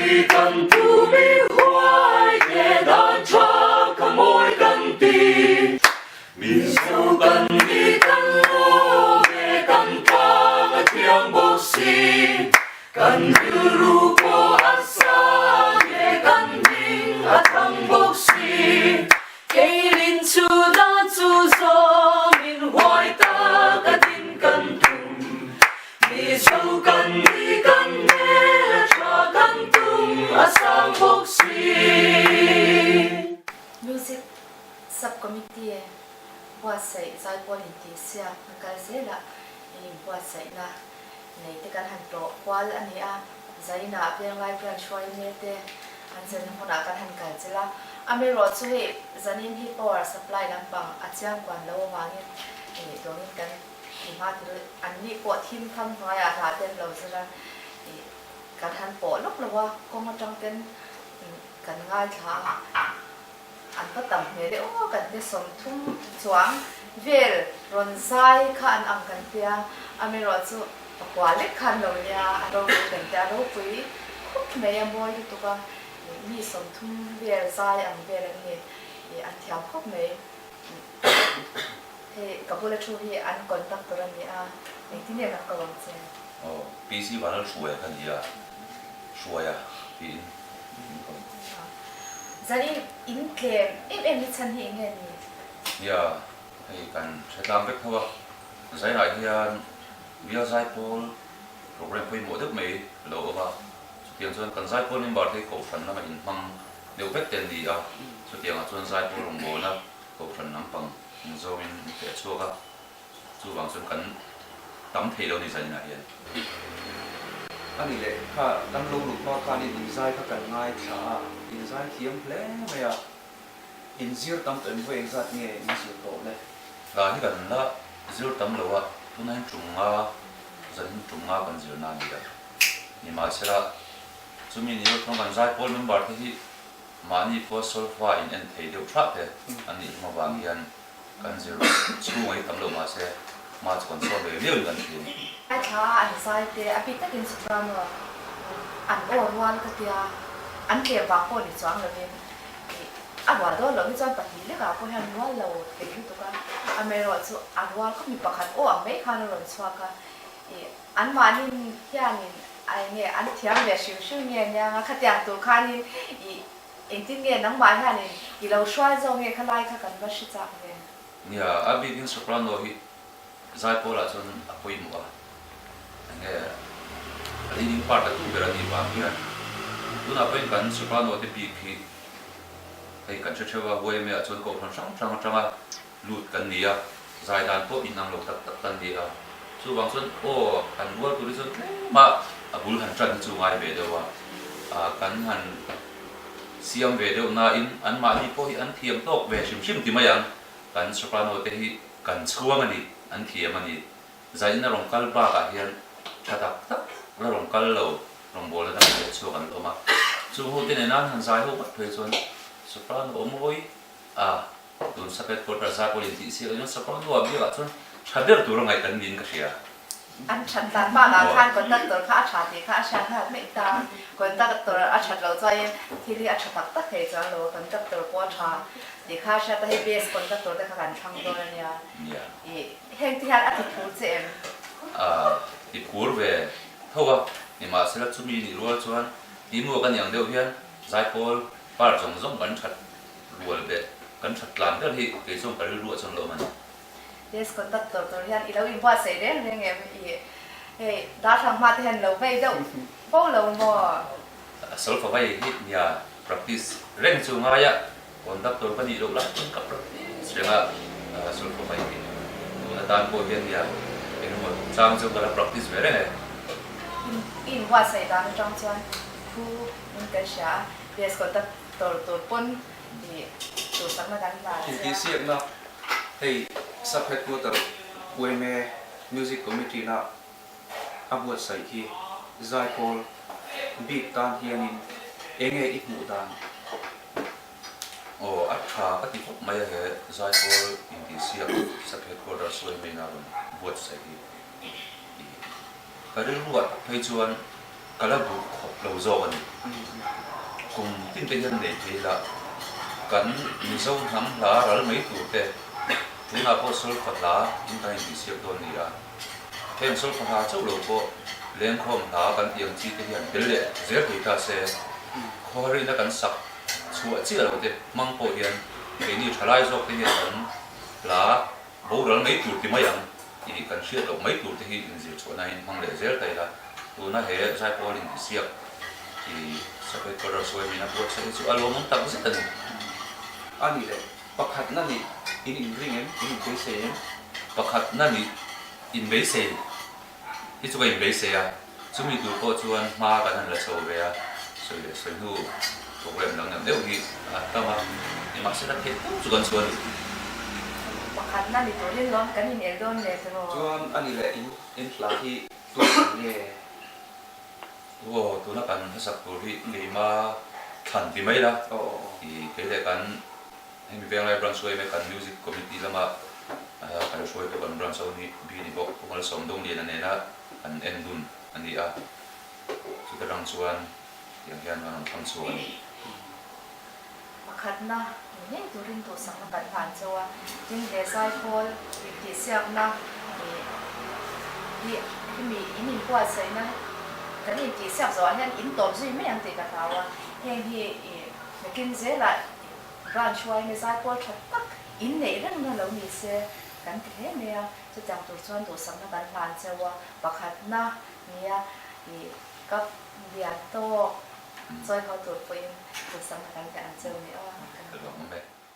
ni kan tum i huai te dan tha ka mawi kan ti. Mizo kan ni kan lawm e kan tlang a thiang bawk si. Kan rilru pawh a sang e kan hming a thang bawk si. Keilin chu dan chu zawmin huai tak a din kan tum. Mizo kan ni kan hmel a tha kan tum a sang bawk si. Music Sub-Committee buatsaih zaipawl intihsiak na kal zelah in inbuatsaihna nei te kan han tlawh kual a ni a, Zainah Venglai Branch hruai mek te an zirna hmunah kan han kal chilh a, amaherawhchu hei zanin hi power supply lampang a chiang kuan lo avangin ih dawngin kan ti hma thil an nih pawh thim tham hnuaiah hlah te an lo zir a, ih kan han pawh lawk lo a, kawng atang ten kan ngaithla a. An va tam hmel e aw kan hne 30 chuang vel rawn zai kha an ang kan tia, amaherawhchu pakua lek khan lo nia a ropui kan tia, a ropui khup mai a mawi lutuk a, mi 30 vel zai ang vel an ni ih an thiam khawp mai. Hei ka bula thu hi an conductor a ni a, engtin nge kan ko ang che? Aw PC Vanlalhruaia ka ni a, Hruaia tiin min ko. Zanin in tlem em em hi chhan hi eng nge ni? Nia, hei kan hre tlang vek tho a, Zainah hian Bial Zaipawl program pawimawh deuh mai a lo awm a, chutiang chuan kan Zaipawl member te hi Kohhran lama inhmang deuh vek te an ni a, chutiangah chuan Zaipawl rawngbawlna Kohhran lampang ang zawngin an feh chhuak a. Chuvang chuan kan tam thei lo ni zaninah hian. A ni leh, kha kan lo luh hma khanin inzai kha kan ngaithla a, inzai thiam hle mai a, inzir tam tawh em vawi engzat nge inzir tawh le? Hla hi kan la zir tam lo a, tunah hian tum nga, zanin tum nga kan zirna a ni a. Nimahsela, chumi ni erawh chuan kan zaipawl member te hi mahni pawh solfa in en thei deuh thlah te an nih hlawm avang hian Kan zir chhung a hi tam lo mahse hma chu kan chhuak ve viau in kan hria ni. A thla an zai te a bik takin soprano an aw rual ka tia an tlem vang pawh ni chuang lovin ih a rual dawn loh hi chuan pahnih lekah pawh hian rual lo thei lutuk a, amaherawhchu a rual kha mi pakhat aw ang mai khan a rawn chhuak a ih anmahni hianin a enge an thiam ve hrim hrim nge aniang a khatiang tur khanin ih Engtin nge nangmah hianin i lo hruai zawk nge khalai kha kan va hre chak ve? Nia, a bikin soprano hi Zaipawlah chuan a pawimawh a, enge a leading part a tu ber a nih vang hian tunah pawhin kan soprano te bik hi hei kan hre theuh a, YMA ah chuan kohhran hrang hrang atanga lut kan ni a, zai dan pawh inang lo tak tak kan ni a, chuvang chuan aw han rual tur hi chuan tlem a a bul han tan hi chu ngai ve deuh a, ah kan han siam ve deuh nain anmahni pawh hi an thiam tawk ve hrim hrim ti mai ang, kan soprano te hi kan chhuang a ni, an thiam a ni, zaina rawn kal bakah hian tha tak tak la rawn kal lo rawngbawlna dang leh chhuak an awm a, chung ho te nena an han zai ho vat phei chuan soprano awm hawi a. Tun Sub Headquarter Zaipawl in tih siak a chuan Soprano ah biakah chuan tha ber tur a ngaih kan niin ka hria. An that dan bakah khan conductor kha a tha tih kha a hriat nghal mai ta. Conductor a that loh chuan thil hi a tha tak tak thei chuang lo a, conductor pawh a tha tih kha a hriat a, hei best conductor te kha kan thlang dawn a nia. Ih heng te hian a ti phur che em? A ti phur ve tho a, nimahsela chumi nih rual chuan teamwork a ni ang deuh hian Zaipawl part zawng zawng kan that Rual leh kan that tlan ber hi kei chuan ka rilru ah chuan lo awm a ni. Yes, conductor tur hian i lo inbuatsaih reng reng em i hei darthlang hma te hian lo vei deuh fo lo maw? Solfa vai hi nia practice reng chu ngai a, conductor ka nih loh lai chuan ka practice reng a solfa vai hi tun atan pawh hian nia engemaw chang chu ka la practice ve reng e. I inbuatsaih dan atang chuan thu in kan hria a, yes conductor Tor tur pawn i duhsakna kan hlan che a. Intihsiakna hei Sub Headquarter yma Music Committee na a buatsaih hi Zaipawl bik tan hianin enge i hmuh dan? Aw, a tha ka ti khawp mai a he Zaipawl intihsiak Sub Headquarter yma na rawn buatsaih hi. Ka rilru ah tak phei chuan. Ka la duh khawp lo zawk a ni. Kum tin te hian nei thei la, kan Mizo hnam hla ral mai tur te, tunah pawh solfa hla in kan intihsiak dawn ni a. Heng solfa hla chauh lo pawh lengkhawm hla kan tih ang chi te hian tel leh zel thei ta se, khawharina kan sak chhuah chiah lo te hmang pawh hian keini thalai zawk te hian kan hla Boral mai tur ti mai ang tih kan hriat loh mai tur te hi inzir chhuah nain hmang leh zel ta ila, tuna he Zaipawl intihsiak i Sacred Quarter Suaimina buatsaih hi chu a lawmawm tak zet a ni. A nih leh, pakhatna nih in inring em? In inbeisei em? Pakhatna nih inbeisei hi chu ka inbeisei a, chumi tur pawh chuan hma kan han la chho ve a, sawi leh sawi hnu program dangdang deuh hi a tam a, nimahsela theih tawp chu kan chhuah a ni. Pakhatna ni turin lawm kan inel dawn leh tiraw? Chuan a ni leh in in hla hi tun ang nge? Aw, tuna kan hmasak tur hi keima thlan ti mai la, kei leh kan Hemi Venglai Branch Uaime kan Music Committee lama kan hruaitu kan Branch ho hi Bi ni bawk Pu Malsawmdawnglia nena kan en dun a ni a, chuta tang chuan tiang hian kan rawn thlang chhuak a ni. Pakhatna ni ngei turin duhsakna kan hlan chauh a, tin he Zaipawl intihsiakna hi hemi in inbuatsaihna kan intihsiak zawhah hian in tawp zui mai ang tih ka hlau a, heng hi nakin zelah Branch huain zaipawl tha tak in neih reng na lo ni se kan ti hle mai a, chutiang tur chuan duhsakna kan hlan cheu a, pakhatna nia i cup lian tawk chawi haw tur pawhin duhsakna kan pe ang cheu ni aw.